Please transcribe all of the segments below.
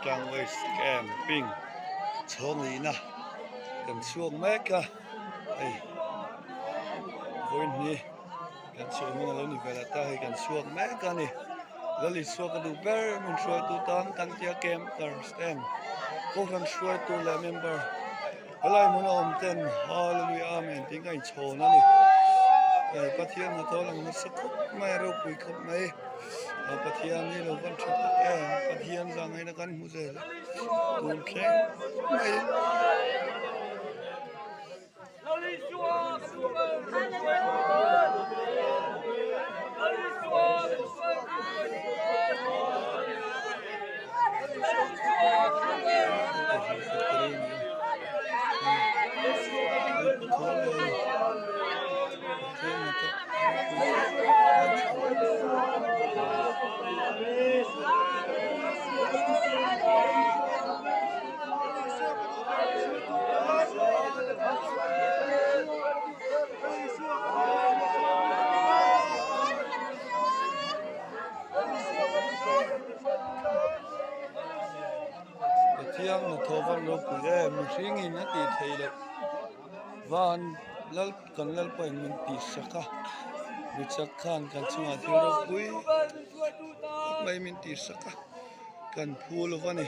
Tlang West Camping chhawng lihna kan chhuak mek a hei vawiin hi kan chhuah hun alo ni ve leh ta hei kan chhuak mek a ni Lal Isua ka duh ber min hruaitu tan kan tia camper stand kohhran hruaitu leh member Helai hmun a awm ten Hallelujah Amen tih ka inchhawn a ni. Hei Pathian hnathawh lang nasa khawp mai a ropui khawp mai. A Pathian hi lo van tha tak em Pathian zangaina kan hmu zel a tun thleng mai. Pathian hnathawh van ropui em mihring in a tih theih loh van lal kan lalpa in min tih sak a mi chak khan kan chungah thil ropui tak mai min tih sak a kan phu lo a ni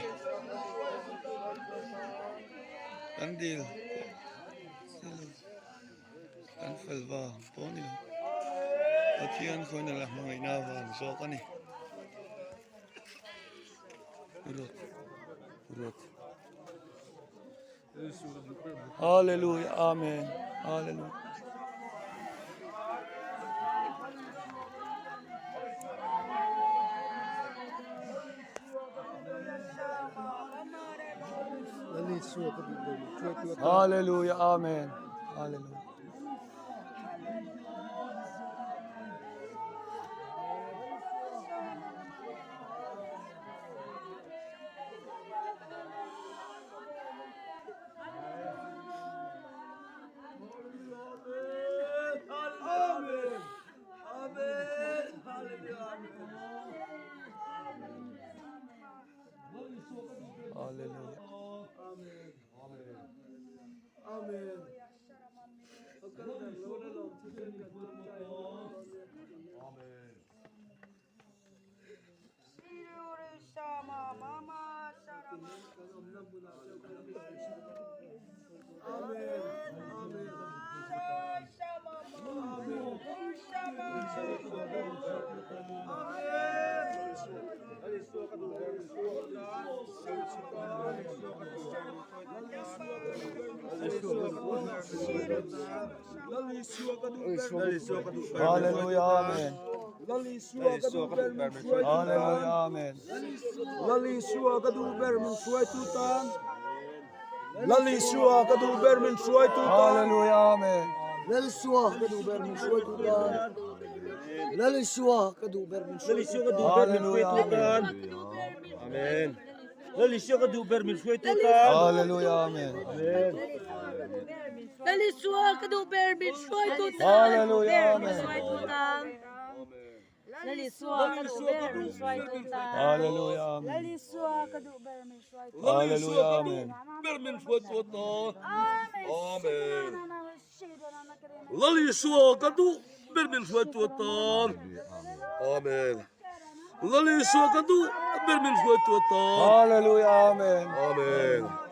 kan dil Kan fel vang pawh a ni lo. Pathian khawiin a la hmangaihna vang zawk a ni. Ruat ruat Hallelujah Amen Hallelujah Hallelujah Amen Hallelujah Hallelujah. Hallelujah Amen. Hallelujah Amen. Lal Isua ka duh ber min hruaitu tan Lal Isua ka duh ber min hruaitu tan Hallelujah Amen. Lal Isua ka duh ber min hruaitu tan. Lal Isua ka duh ber min Lal Isua ka duh ber min hruaitu tan. Amen. Lal Isua ka duh ber min hruaitu tan. Hallelujah amen. Amen. Lal Isua ka duh ber min hruaitu tan. Hallelujah amen. Hruaitu tan. Lal Isua ka duh ber min hruaitu tan. Hallelujah amen. Lal Isua ka duh ber min hruaitu Hallelujah amen. Ber min hruaitu tan. Amen. Lal Isua ka duh ber min hruaitu atan. Amen. Lal Isua ka duh ber min hruaitu atan. Hallelujah amen. Amen.